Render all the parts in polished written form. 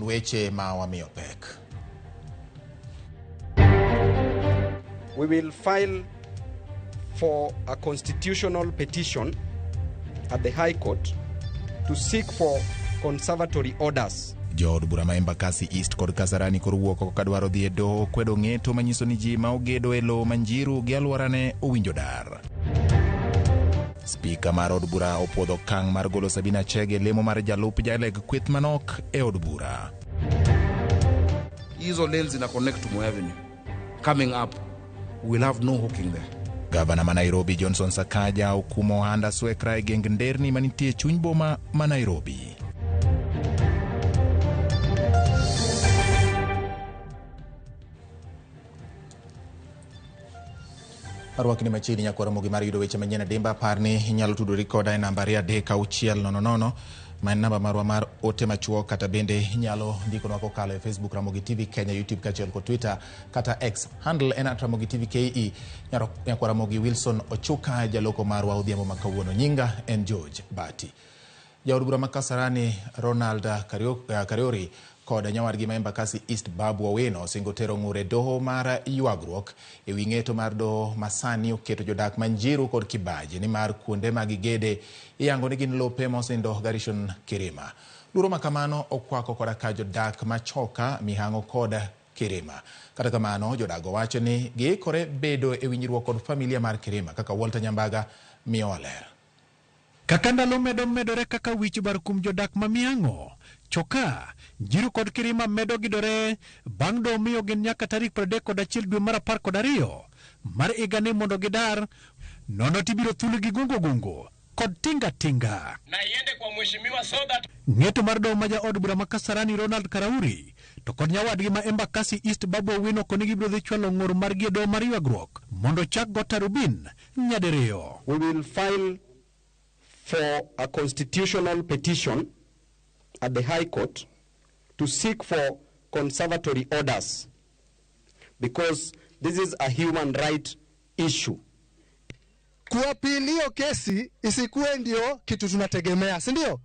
Weche ma wamiyo pek. We will file for a constitutional petition at the High Court to seek for conservatory orders. Jood bura ma Embakasi East kod Kasarani koro wuok oko kadwaro dhi e doho kwedo ng'eto manyiso ni ji ma ogedo e lowo ma Njiru gi alworane owinjo dar. Spika mar od bura opuodho okang' mar golo Sabina Chege lemo mar jalup jaleg kweth manok e od bura. Hizo lanes zina connect to Moi Avenue. Coming up, we'll have no hooking there. Gavana ma Nairobi Johnson Sakaja okumo ohand aswekra e geng nderni manitie e chuny boma ma Nairobi. Arwakni machiegni nyakwar Ramogi mar yudo weche manyien adimba. Par ni inyalo tudori koda e namba 23600 ma en namba marwa mar ote machuok, kata bende inyalo ndikonwa kokalo e Facebook Ramogi TV Kenya, YouTube kaachiel kod Twitter kata X. Handle en @RamogiTVKE. Nyakwar Ramogi Wilson Ochuka jaloko marwa odhiambo ma kawuono. Nyinga en George Bati. Jaod bura ma Kasarani Ronald Kariori kod nyawadgi ma Embakasi East Babu Owino osingo tero ng'ur e doho mar ywagruok e wi ng'eto mar doho ma sani oketo jodak ma Njiru kod Kibaji nimar kuonde ma gigede iyango ni gin lope mosindo Garrison Kirima. Luoro ma kamano okwako koda ka jodak ma Choka, Mihang'o kod Kirima. Kata kamano, jodago wacho ni giikore bedo e winjruok kod familia mar Kirima kaka Walter Nyambaga miyowa ler. Kaka ndalo medo medore kaka wich bar kuom jodak ma Miang'o, Choka, Njiru kod Kirima medo gidore bang' doho miyo gin nyaka tarik 31 dwe mar 12 mar higani mondo gidar, nono to ibiro thulgi gungo gungo kod tinga tinga. Na iende kwa mheshimiwa so that Ng'eto mar doho ma jaod bura ma Kasarani Ronald Karauri to kod nyawadgi ma Embakasi East Babu Owino koni gibiro dhi chwalo ng'ur margi e doho mar ywagruok mondo ochak go tarubin nyadiriyo. We will file for a constitutional petition at the High Court to seek for conservatory orders because this is a human right issue. Kuapili hiyo kesi isikuwe ndio kitu tunategemea, si ndio?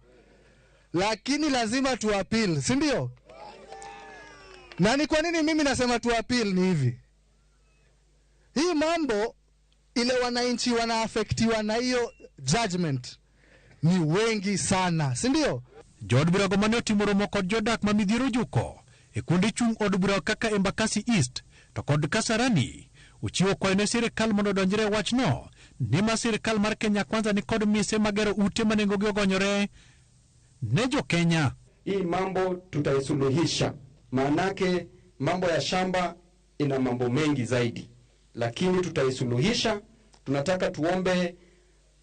Lakini lazima tuapil, si ndio? Na ni kwa nini mimi nasema tuapil ni hivi? Hii mambo ile wananchi wanaafektiwa na hiyo judgment ni wengi sana, si ndio? Jood burago mane otimo romo kod jodak ma Midhiero Ojuko e kuonde chung' od bura kaka Embakasi East to kod Kasarani ochiwo kwayo ne sirikal mondo odonjre e wachno nimar sirikal mar Kenya Kwanza ni kod mise magero ute ma nengogi ogonyore ne jo Kenya. Hii mambo tutaisuluhisha, maanake mambo ya shamba ina mambo mengi zaidi, lakini tutaisuluhisha. Tunataka tuombe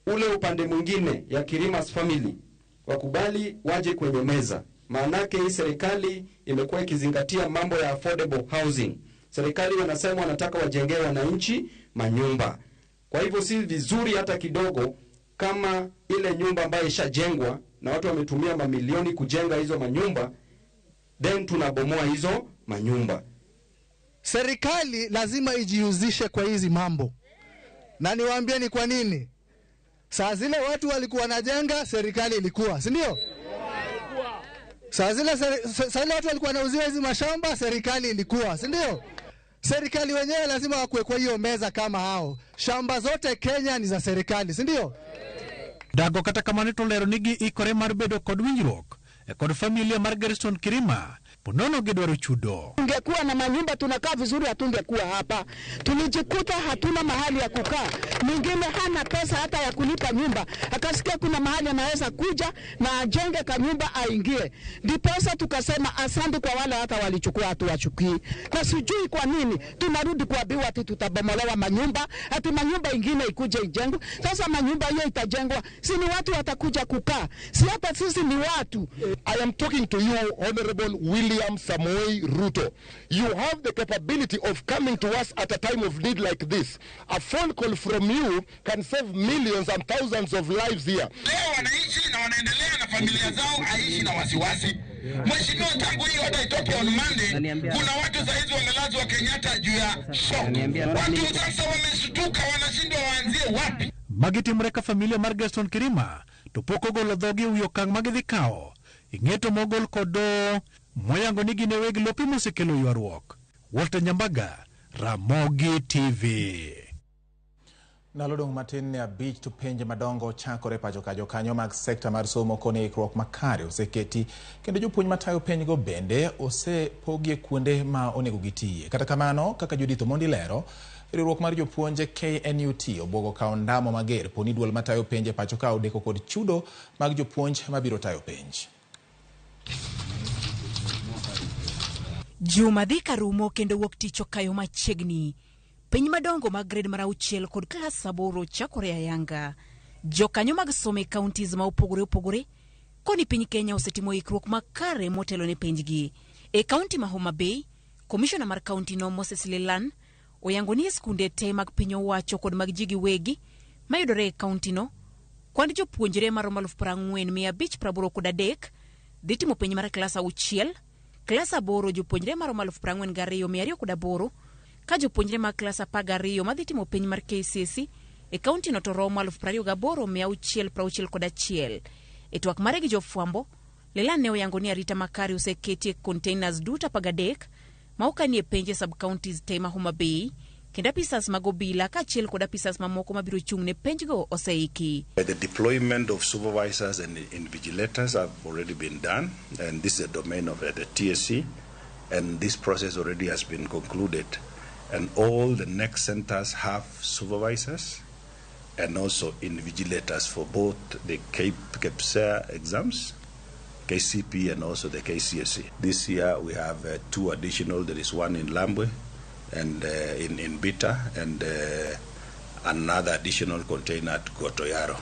ule upande mwingine ya Kirima's family wakubali waje kwenye meza, maanake hii serikali imekuwa ikizingatia mambo ya affordable housing. Serikali wanasema wanataka wajengee wananchi manyumba. Kwa hivyo si vizuri hata kidogo kama ile nyumba ambayo ishajengwa na watu wametumia mamilioni kujenga hizo manyumba, then tunabomoa hizo manyumba. Serikali lazima ijihusishe kwa hizi mambo, na niwaambie ni kwa nini. Saa zile watu walikuwa wanajenga, serikali ilikuwa, si ndio? Saa zile watu walikuwa wanauziwa hizi mashamba, serikali ilikuwa, si ndio? Serikali wenyewe lazima wakuwe kwa hiyo meza kama hao. Shamba zote Kenya ni za serikali, si ndio? Dago kata kamano to lero ni giikore mar bedo kod winjruok e kod familia mar Gerson Kirima ponono gidwaro chudo. Tungekuwa na manyumba tunakaa vizuri, hatungekuwa hapa. Tulijikuta hatuna mahali ya kukaa. Mwingine hana pesa hata ya kulipa nyumba, akasikia kuna mahali anaweza kuja na ajenge kanyumba aingie. Ndiposa tukasema asante kwa wale hata walichukua, hatuwachukii. Na sijui kwa nini tunarudi kuambiwa ati tutabomolewa manyumba, ati manyumba ingine ikuje ijengwe. Sasa manyumba hiyo itajengwa, si ni watu watakuja kukaa? Si hata sisi ni watu. I am talking to you, Honorable William Samoei Ruto. You have the capability of coming to us at a time of need like this. A phone call from you can save millions and thousands of lives here. Leo wanaishi na wanaendelea na familia zao, aishi na wasiwasi. Mheshimiwa, tangu hii order itoke on Monday, kuna watu saa hizi wamelazwa Kenyatta juu ya shock. Watu sasa wameshtuka, wanashindwa waanzie wapi. Magi timore ka familia mar Gerson Kirima to pok ogolo dhogi e wi okang' ma gidhi kawo e ng'eto mogol kod doho Moyango ni gin e weg lope mosekelo ywaruok. Walter Nyambaga, Ramogi TV. Ndalo dong' matin ne 5 to penj madongo chakore pacho ka. Jokanyo mag sekta mar somo koni ikruok makare oseketi kendo jopuonj matayo penjgo bende osepogie kuonde ma onego gitiye. Kata kamano, kaka Judith Omondi lero, riwruok mar jopuonj KNUT obwogo kawo ndamo mager poni duol matayo penj e pacho ka odeko kod chudo mag jopuonj mabiro tayo penj. Juma dhi karumo kendo wuok tich okayo machiegni. Piny madongo mag grade mar 6 kod klas 8 chakore ayanga. Jokanyo mag somo e counties ma opogore opogore koni piny Kenya osetimo ikruok makare motelo ne penjgi. E kaunti ma Homa Bay, komishona mar kaunti no Moses Lelan oyango ni e skunde te mag piny owacho kod mag ji giwegi mayudore e kaunti no, kwand jopuonjre maromo 40,583 dhi timo penj mar klas 6, klas 8 jopuonjre maromo 42,208, ka jopuonjre mag klas 12 madhi timo penj mar KCSE e kaunti no to romo 28,661. E twak mare gi jofwambo, Lelan ne oyango ni arita makare oseketi e containers duto 13 ma okanie penj e sub-counties te ma Homa Bay, kendo apisas mag obila kaachiel kod apisas mamoko mabiro chung' ne penjgo oseiki. The deployment of supervisors and invigilators have already been done, and this is a domain of the TSC, and this process already has been concluded. And all the next centers have supervisors and also invigilators for both the KPSEA exams, KCP, and also the KCSE. This year we have 2 additional. There is one in Lambwe and in Bita, and another additional container at Gotoyaro.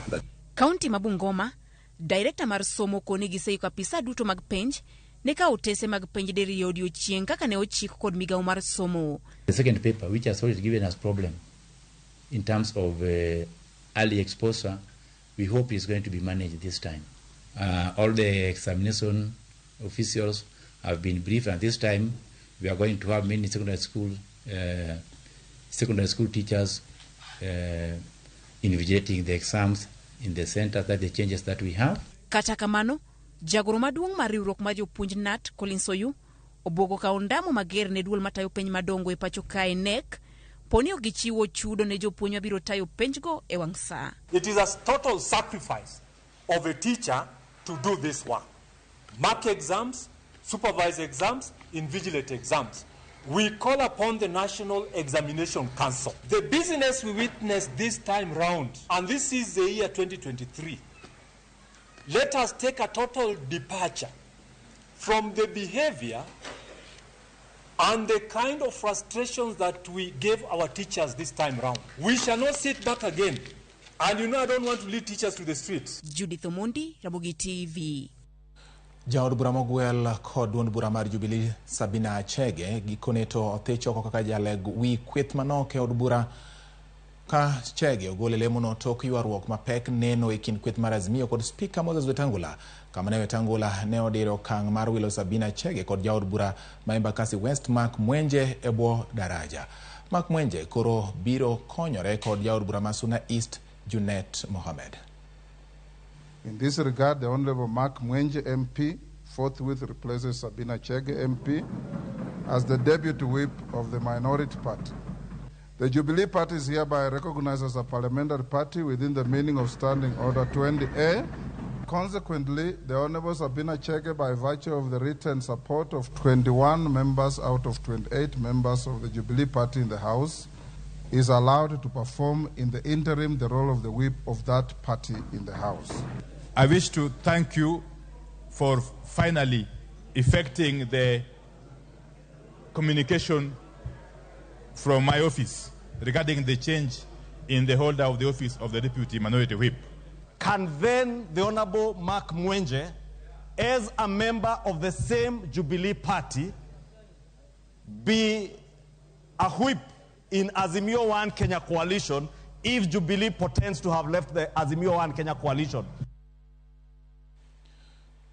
County ma Bungoma, director mar somo koni giseiko apisa duto mag penj ne kawo otese mag penj diriyo odiochieng' kaka ne ochik kod migawo mar somo. The second paper, which has always given us problem in terms of early exposure, we hope is going to be managed this time. All the examination officials have been briefed, and this time we are going to have many secondary school teachers invigilating the exams in the center. That the changes that we have. Kata kamano, jagoro maduong' mar riwruok mar jopuonj KNUT Collins Oyu obwogo kawo ndamo mager ne duol matayo penj madongo e pacho kae KNEC poni ok gichiwo chudo ne jopuonj mabiro tayo penjgo e wang' saa. It is a total sacrifice of a teacher to do this work. Mark exams, supervise exams, invigilate exams. We call upon the National Examination Council. The business we witnessed this time round, and this is the year 2023, let us take a total departure from the behavior and the kind of frustrations that we gave our teachers this time round. We shall not sit back again. And you know, I don't want to lead teachers to the streets. Judith Omondi, Ramogi TV. Jaod bura mogwel kod duond bura mar Jubilee Sabina Chege gikone to othich oko kaka jaleg wi kweth manok e od bura ka Chege ogolo lemono tok ywaruok mapek neno e kind kweth mar Azimio kod Spika Moses Wetangula, kama ne Wetangula ne odiro okang' mar wilo Sabina Chege kod jaod bura ma Embakasi West Mark Mwenje e bwo daraja. Mark Mwenje koro biro konyore kod jaod bura ma Suna East Junet Mohamed. In this regard, the Honorable Mark Mwenje MP forthwith replaces Sabina Chege MP as the deputy whip of the minority party. The Jubilee Party is hereby recognized as a parliamentary party within the meaning of Standing Order 20A. Consequently, the Honorable Sabina Chege, by virtue of the written support of 21 members out of 28 members of the Jubilee Party in the House, is allowed to perform in the interim the role of the whip of that party in the House. I wish to thank you for finally effecting the communication from my office regarding the change in the holder of the office of the Deputy Minority Whip. Can then the Honorable Mark Mwenje, as a member of the same Jubilee Party, be a whip in Azimio One Kenya coalition if Jubilee pretends to have left the Azimio One Kenya coalition?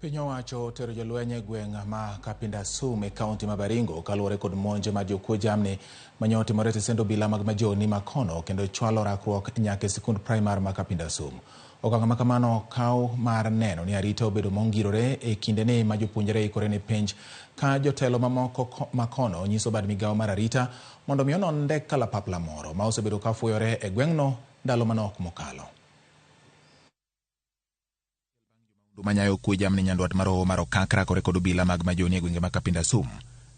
Piny owacho otero jolweny e gweng' ma Kapindasum e kaunti ma Baringo kaluwore kod monj mar jokuo jamni mane otimore e tesend obila mag Majoni makono kendo chwalo rakruok nyaka e sikund primar ma Kapindasum. Okang' ma kamano okaw mar neno ni arita obedo mongirore e kindeni ma jopuonjre ikore ne penj ka jotelo mamoko makono nyiso bad migawo mar arita mondo mi onon ndek kalapapla moro ma osebedo ka fuyore e gweng'no ndalo manok mokalo. Manyayo kwe jamni nyandwat mar Hoho mar Okak rakore kod obila mag Majoni e gwenge ma Kapinda Sum.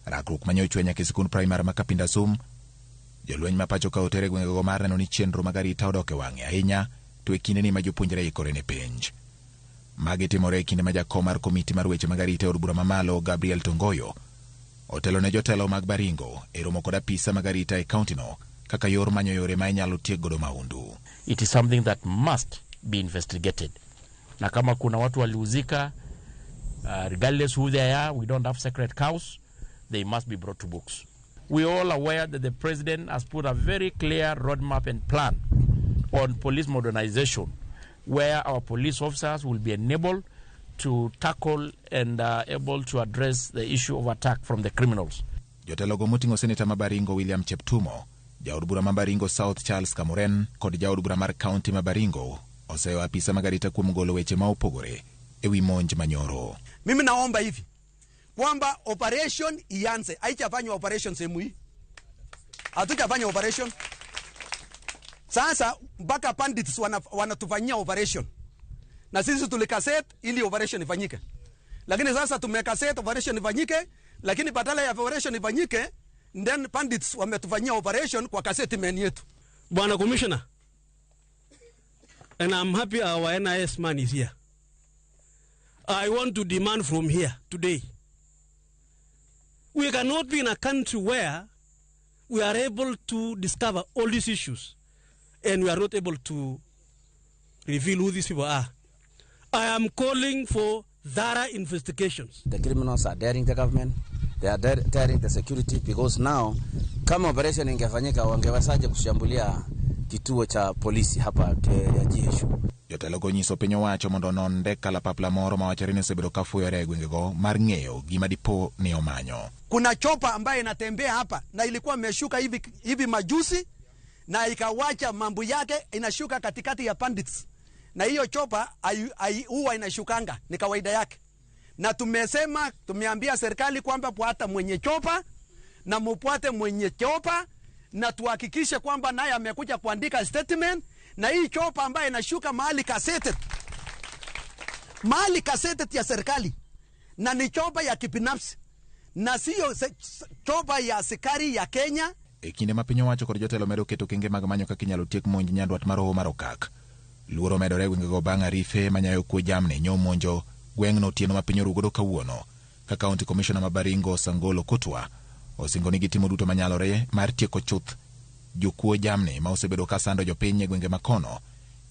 Rakruok manyo ochwe nyaka e sikund primar ma Kapinda Sum. Jolweny ma pacho ka oter e gwengego mar neno ni chenro mag arita odok e wang'e ahinya to e kindeni ma jopuonjre ikore ne penj. Magi timore e kinde ma jakom mar komiti mar weche mag arita e od bura mamalo Gabriel Tongoyo otelo ne jotelo mag Baringo e romo kod apisa mag arita e kauntino kaka yor manyo yore ma inyalo tiek godo mahundu. It is something that must be investigated. Na kama kuna watu walihusika, regardless who they are, we don't have sacred cows, they must be brought to books. We are all aware that the president has put a very clear roadmap and plan on police modernization, where our police officers will be enabled to tackle and able to address the issue of attack from the criminals. Jotelogo moting'o seneta ma Baringo William Cheptumo, jaod bura ma Baringo South Charles Kamuren kod jaod bura mar kaunti ma Baringo oseyo apisa mag arita kuom golo weche ma opogore e wi monj manyoro. Mimi naomba hivi kwamba operation ianze. Haijafanywa operation sehemu hii, hatujafanya operation. Sasa mpaka bandits wanatufanyia operation, na sisi tulikaset ili operation ifanyike, lakini sasa tumekaset operation ifanyike, lakini badala ya operation ifanyike, then bandits wametufanyia operation kwa kaseti men yetu. Bwana Commissioner, and I'm happy our NIS man is here. I want to demand from here today. We cannot be in a country where we are able to discover all these issues and we are not able to reveal who these people are. I am calling for thorough investigations. The criminals are daring the government. They are daring the security because now kama operation ingefanyika wangewezaje kushambulia kituo cha polisi hapa ya GSU? Jotelo go nyiso piny owacho mondo onon ndek kalapapla moro ma wachore ni osebedo ka fuyore e gwengego mar ng'eyo gima dipo ni omanyo. Kuna chopa ambaye inatembea hapa na ilikuwa imeshuka hivi, hivi majuzi na ikawacha mambo yake inashuka katikati ya bandits, na hiyo chopa huwa inashukanga, ni kawaida yake. Na tumesema, tumeambia serikali kwamba fuata mwenye chopa na mupwate mwenye chopa na tuhakikishe kwamba naye amekuja kuandika statement. Na hii chopa ambaye inashuka mahali kasete, mahali kasete ya serikali, na ni chopa ya kibinafsi na sio chopa ya askari ya Kenya. E kinde ma piny owacho kod jotelo medo keto kenge mag manyo kaka inyalo tiek monj nyandwat mar Hoho mar Okak. Luoro medore e gwengego bang' arife manyayo kwe jamni nyomonjo gweng'no otieno ma piny oru godo kawuono ka County Commissioner ma Baringo Sangolo Kotwa osingo ni gitimo duto manyalore mar tieko chuth jokuo jamni ma osebedo ka sando jopiny e gwenge makono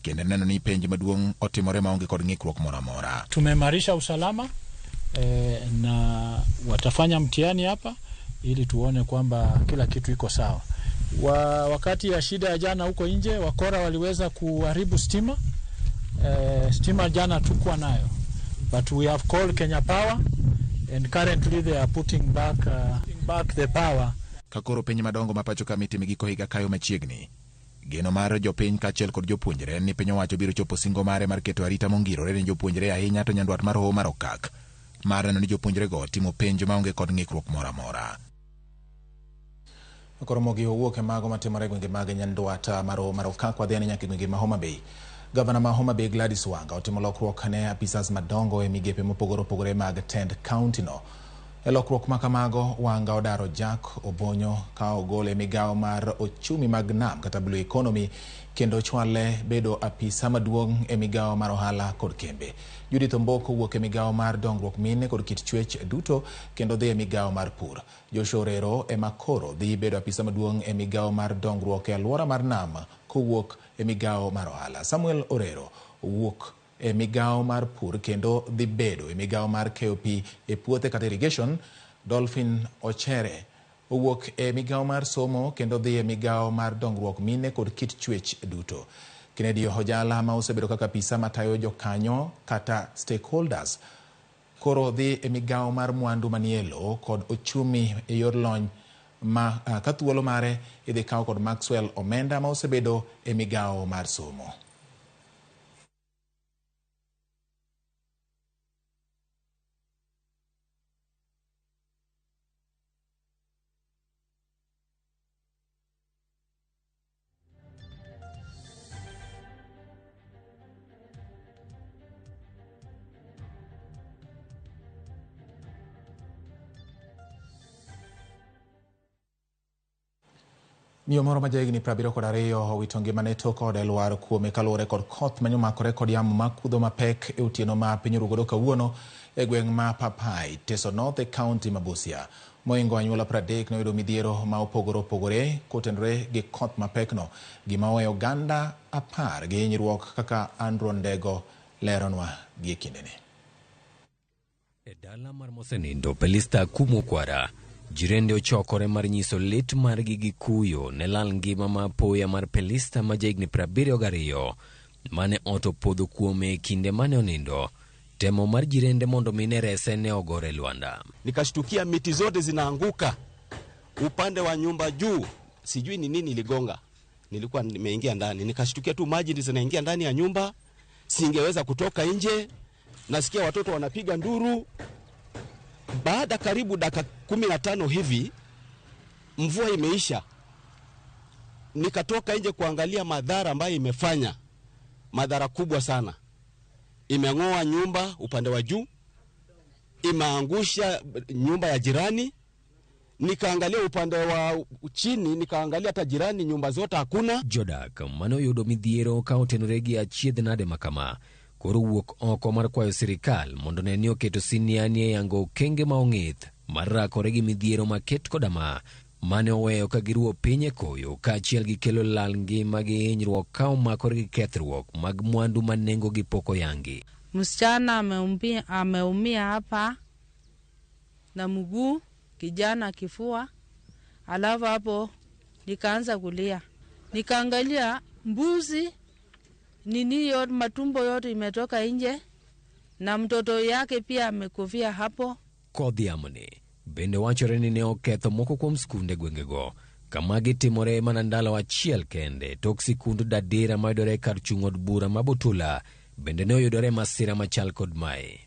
kendo neno ni penj maduong' otimore maonge kod ng'ikruok moro amora. Tumeimarisha usalama na watafanya mtihani hapa ili tuone kwamba kila kitu iko sawa. Wakati ya shida ya jana huko nje, wakora waliweza kuharibu stima. Stima jana tukuwa nayo, but we have called Kenya Power and currently they are putting back the power. Ka koro piny madongo ma pacho ka mitime giko higa kayo machiegni, geno mar jopiny kaachiel kod jopuonjre en ni piny owacho biro chopo singo mare mar keto arita mongirore ne jopuonjre ahinya to nyandwat mar Hoho mar Okak mar neno ni jopuonjrego timo penj maonge kod ng'ikruok moro amora. Koro mogi owuok e mago matimore e gwenge mag nyandwat mar Hoho mar Okak wadhi ane nyaka e gwenge ma Homa Bay. Gavana ma Homa Bay Gladys Wanga otimo lokruok ne apisas madongo e migepe mopogore opogore mag tend kaunti no. E lokruok ma kamago, Wanga odaro Jack Obonyo ka ogole e migawo mar ochumi mag nam kata Blue Economy kendo chwale bedo apisa maduong' e migawo mar ohala kod kembe. Judith Omboko wuok e migawo mar dongruok mine kod kit chwech duto kendo dhi e migawo mar pur. Joshua Orero ema koro dhi bedo apisa maduong' e migawo mar dongruok e alwora mar nam kowuok e migawo mar ohala. Samuel Orero owuok e migawo mar pur kendo dhi bedo e migawo mar keyo pi e puothe kata irrigation. Dolphin Ochere owuok e migawo mar somo kendo dhi e migawo mar dongruok mine kod kit chwech duto. Kennedy Ojala ma osebedo kaka apisa matayo jokanyo kata stakeholders koro dhi e migawo mar mwandu manie lowo kod ochumi e yor lony ma ka thuolo mare idhi kaw kod Maxwell Omenda ma osebedo e migawo mar somo. Miyo moro ma jahigni 72 owito ngimane tok ode lwar kuome kaluwore kod koth manyomakore kod yamo makudho mapek e otieno ma piny orugodo kawuono e gweng' ma Papai, Teso North e kaunti ma Busia. Mohingo anyuola 30 noyudo midhiero ma opogore opogore kotenore gi koth mapekno, gima oweyo oganda 10 gi hinyruok kaka Andrew Ndego leronwa gie kindeni. E dala mar Mosenindo, Pelista Akumu Kwara, jirende ochokore mar nyiso lit margi gi kuyo ne lal ngima ma apoya mar Pelista ma jahigni 72 mane ot opodho kuome e kinde mane onindo. Temo mar jirende mondo mine rese ne ogore lwanda. Nikashtukia miti zote zinaanguka upande wa nyumba juu, sijui ni nini iligonga. Nilikuwa nimeingia ndani, nikashtukia tu maji zinaingia ndani ya nyumba, singeweza kutoka nje. Nasikia watoto wanapiga nduru. Baada karibu dakika 15 hivi mvua imeisha, nikatoka nje kuangalia madhara ambayo imefanya. Madhara kubwa sana. Imeng'oa nyumba upande wa juu, imeangusha nyumba ya jirani. Nikaangalia upande wa chini, nikaangalia hata jirani, nyumba zote hakuna. Jodak mane oyudo midhiero ka otenore gi achiedh nade makama koro wuok oko mar kwayo sirikal mondo ne ni oketo siniani e yango okenge ma ong'ith mar rakore gi midhiero maket koda ma mane oweyo ka giruwo piny e koyo kaachiel gi kelo lal ngima gi hinyruok ka omakore gi kethruok mag mwandu ma nengogi pok oyangi. Msichana ameumia hapa na mguu, kijana kifua, alafu hapo nikaanza kulia. Nikaangalia mbuzi nini yote, matumbo yote imetoka nje na mtoto yake pia amekufia hapo. Kodh yamoni bende wachore ni ne oketho moko kuom skunde gwengego kama gitimore mana ndalo achiel kende tok sikund Dadira mayudore kar chung' od bura ma Butula bende ne oyudore masira machal kod mae.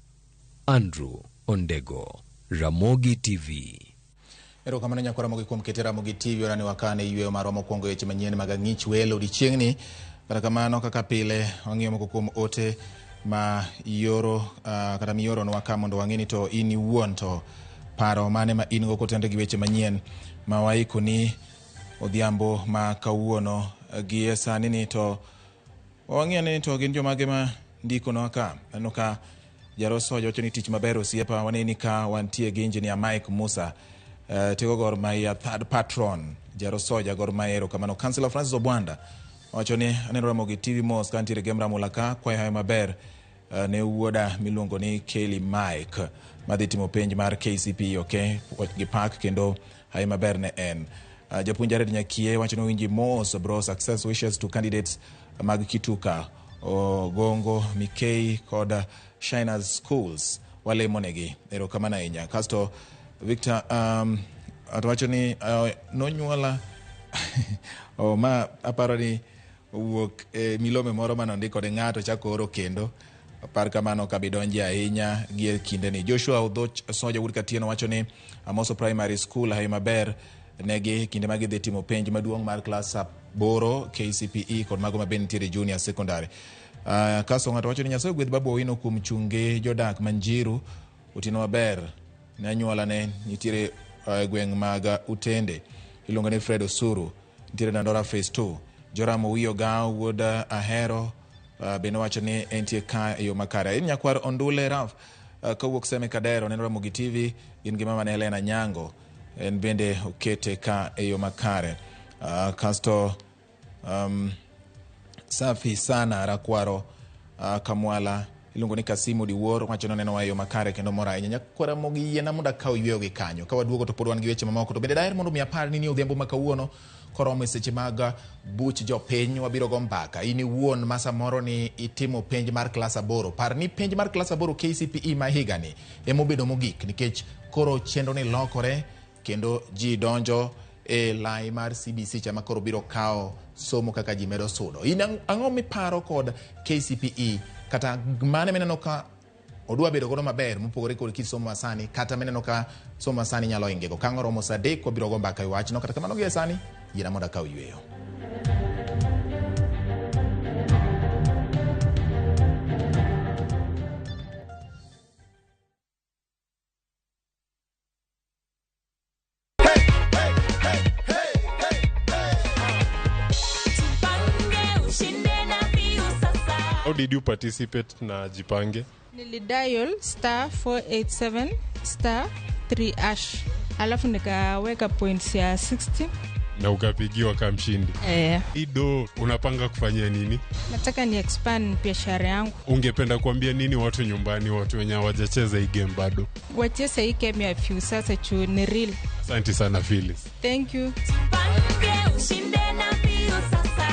Andrew Ondego, Ramogi TV. Erokamano nyakwar Ramogi kuom kete Ramogi TV orani wakane yweyo marwa mokwongo weche manyien mag ang'ich welo odiechieng'ni. Kata kamano kaka pile wang'iyo moko kuom ote ma ioro kata mioronwa ka mondo wang'e ni to in iwuon to paro mane ma in go kotenore gi weche manyien ma waikoni odhiambo ma kawuono. Gi e sani ni to wang'iyo ni to gin jomage ma ndikonwa ka. Aneno ka Jaroso wacho ni tich maber osiepa, waneni ka wantie gi Engineer Mike Musa Tego Gor Mahia third patron Jarosoja Gor Mahia. Erokamano. Councillor Francis Obwanda wacho ni aneno Ramogi TV mos ka ntiere Gem Ramula ka kwayo hayo maber ne wuoda miluongo ni Kelly Mike madhi timo penj mar KCPE okay gi pak kendo hayo maber ne en. Japuonj Jared Nyakie wacho ni owinji mos bro, success wishes to candidates mag Kituka, Ogongo, Mikei kod Shiners Schools walemonegi. Erokamano ahinya. Kasto Victor wacho ni nonyuola ma aparo ni owuok e milome moro manondiko ne ng'ato chako oro kendo apar kamano kabidonje ahinya gi e kindeni. Joshua Odhoch Soja wuod Katieno wacho ni Amoso Primary School hayo maber negi kinde ma gidhi timo penj maduong' mar klas 8 KCPE kod mago ma bende nitiere junior secondary. Kasto ng'ato wacho ni Nyasaye ogwedh Babu Owino kuom chunge jodak Manjiru otieno maber ne anyuola ne nitiere gweng' mag Utende iluongo ni Fred Osuru nitiere Dandora Phase 2. Joram Owiyo Gawo wuod Ahero bende wacho ni entie ka e yo makare. En nyakwar Ondule Raf kowuok Seme Kadero neno Ramogi TV gin gi mama ne Helena Nyango en bende okete ka e yo makare. Kasto safi sana Rakwaro Kamwala iluongo ni Kasimu Diwuor wacho ni onenowa e yo makare kendo mor ahinya. Nyakwar Ramogi yiena mondo akaw yweyo gi kanyo. Ka waduogo to pod wan gi weche mamoko to bende daher mondo mi apar ni odhiambo ma kawuono koromo e seche mag buch jopiny wabiro go mbaka. In iwuon ma samoro ni itimo penj mar klas 8. Par ni penj mar klas 8 KCPE ma higani emobedo mogik nikech koro chenro ni lokore kendo ji donjo e lai mar CBC chama koro biro kawo somo kaka ji medo sudo. In ang'o miparo kod KCPE kata mane mineno ka odwa bedo godo maber mopogore kod kit somo masani kata mineno ka somo masani nyalo ingego. Ka ang' oromo saa 3 wabiro go mbaka e wachno. Kata kamano gie sani yiena mondo akaw yweyo. did you participate na Jipange? Nilidial star 487 star 3 hash, alafu nikaweka points ya 60. Na ukapigiwa kama mshindi. Eh. Hii do unapanga kufanyia nini? Nataka ni expand biashara yangu. Ungependa kuambia nini watu nyumbani, watu wenye hawajacheza hii game bado? Wacheze hii game ya Viusasa juu ni real. Asante sana Phyllis. Thank you. Ushinde na Viusasa.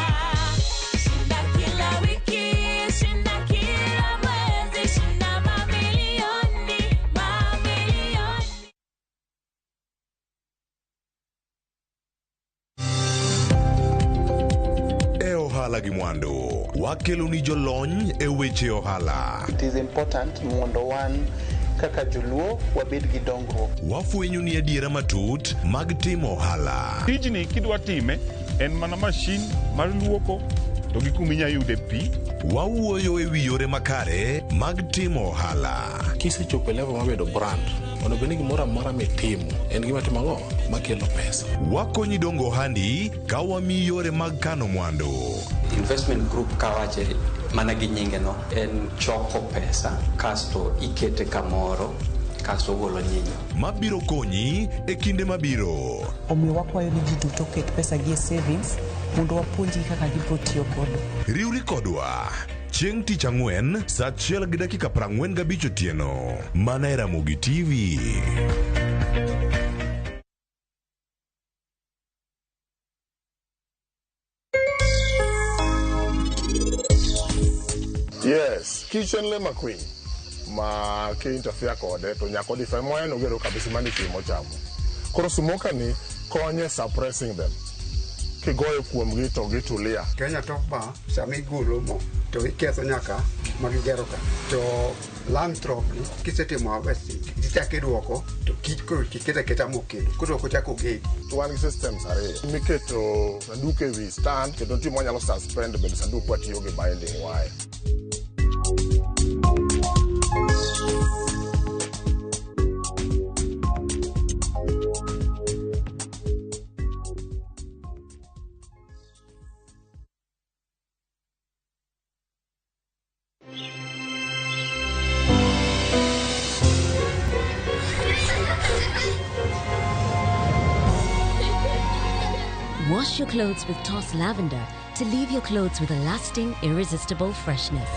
Shinda kila wiki, shinda kila mwezi, shinda mamilioni, mamilioni. E ohala gi mwandu, wakelo ni jolony e weche ohala. It is important mondo wan kaka joluo wabed gi dongruok. Wafwenyo ni adiera matut mag timo ohala. Tijni kidwa time en mana mashin mar luoko to gi kuma inya yude pi. Wawuoyo e wi yore makare mag timo ohala. Kisechopo e level mar bedo brand, onego bed ni gimoro amora mitimo en gima timo ang'o makelo pesa. Wakonyi dongo ohandi ka wamiyi yore mag kano mwandu. Investment group kawache mana gi nyinge no en choko pesa kasto ikete kamoro kasto ogolo nyinyo. Mabiro konyi e kinde mabiro. Omiyo wakwayo ni ji duto oket pesa gi e savings mondo wapuonjgi kaka gibiro tiyo godo. Riwri kodwa chieng' tich ang'wen saa 1:45 otieno mana e Ramogi TV. Yes, kich en le makwiny ma ki interfere kode to nyaka odhi fwe en ogero kabisa mani timo chamo. Koro smoker ni konye suppressing them. Kigoyo kuomgi to gitulia. Kenya Top Bar sama igolo mo to iketho nyaka magigero ka to land crop ni kisetimo harvesting tichako iduoko to kich koro iketo aketa mo kendo koro ok ochako ogedi. To wan gi systems ariyo miketo sanduk e wi stand kendo nitie mwanyalo suspend bende sanduk kwatiyo gi binding wire. Wash your clothes with Toss Lavender to leave your clothes with a lasting, irresistible freshness.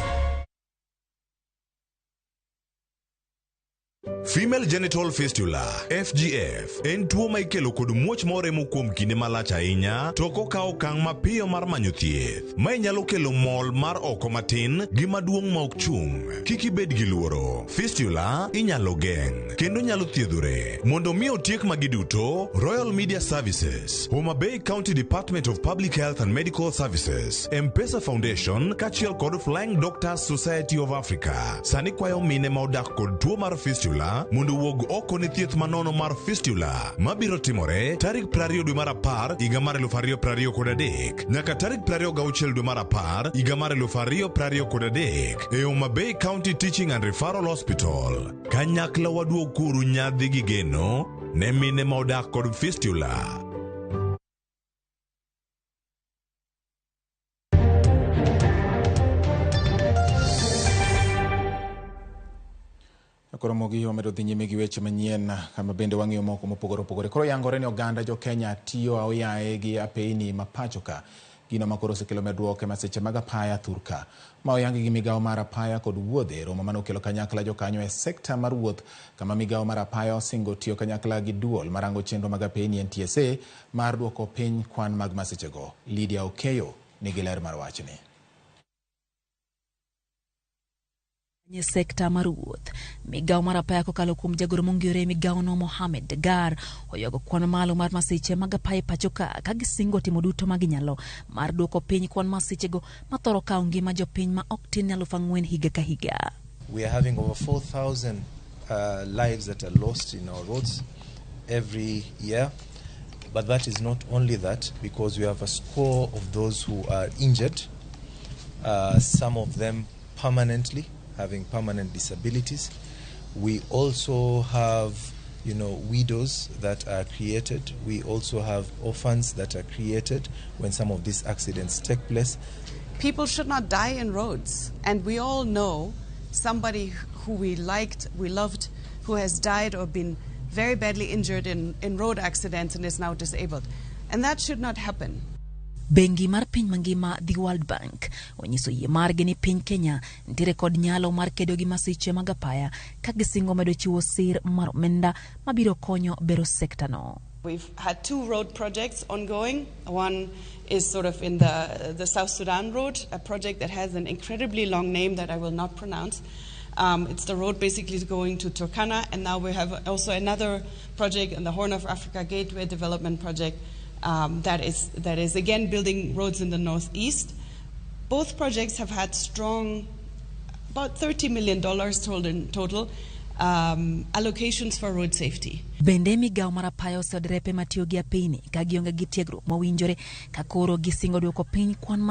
Female genital fistula FGF en tuo ma ikelo kod muoch moremo kuom kinde malach ahinya to ok okaw okang' mapiyo mar manyo thieth. Mae nyalo kelo mol mar oko matin gi maduong' ma ok chung'. Kik ibed gi luoro. Fistula inyalo geng' kendo nyalo thiedhore. Mondo mi otiek magi duto, Royal Media Services, Homa Bay County Department of Public Health and Medical Services, M-Pesa Foundation kaachiel kod Flying Doctors Society of Africa sani kwayo mine ma odak kod tuo mar fistula mondo owuog oko ne thieth manono mar fistula mabiro timore tarik 20 dwe mar 10 higa mar 2023 nyaka tarik 26 dwe mar 10 higa mar 2023 e Homa Bay County Teaching and Referral Hospital. Kanyakla waduok uru nyadhi gi geno ne mine ma odak kod fistula. Koro mogi wamedo dhi nyime gi weche manyien kama bende wang'iyo moko mopogore opogore. Koro yangore ni oganda jo Kenya tiyo aoyaye gi apeyni ma pacho ka. Gino ma koro osekelo medruok e masiche mag apaya thurka. Ma oyangi gi migawo mar apaya kod wuodhe romo mane okelo kanyakla jokanyo e sekta mar wuoth kama migawo mar apaya osingo tiyo kanyakla gi duol marango chenro mag apeyni NTSA mar duoko piny kwan mag masichego. Lydia Okeyo nigi ler mar wachni. E sekta mar wuoth, migawo mar apaya kokalo kuom jagoro mongirore e migawono Mohamed Dagar oywago kwan malo mar masiche mag apaya e pacho ka ka gisingo timo duto ma ginyalo mar duoko piny kwan masichego mathoro kawo ngima jopiny ma ok tin ne 4,000 higa ka higa. We are having over 4,000 lives that are lost in our roads every year. But that is not only that, because we have a score of those who are injured, some of them permanently, having permanent disabilities. We also have widows that are created. We also have orphans that are created when some of these accidents take place. People should not die in roads. And we all know somebody who we liked, we loved, who has died or been very badly injured in road accidents and is now disabled. And that should not happen. Bengi mar piny mangima The World Bank onyiso yie margi ni piny Kenya nitiere kod nyalo mar kedo gi masiche mag apaya ka gisingo medo chiwo sir mar omenda mabiro konyo bero sekta no. We've had two road projects ongoing. One is sort of in the South Sudan road, a project that has an incredibly long name that I will not pronounce. It's the road basically going to Turkana, and now we have also another project in the Horn of Africa Gateway Development Project that is again building roads in the northeast. Both projects have had strong, about $30 million total in total, allocations for road safety. Bende migawo mar apaya oseyo derepe matiyo gi apeyni ka gionge gi tiegruok mowinjore ka koro gisingo duoko piny kwan.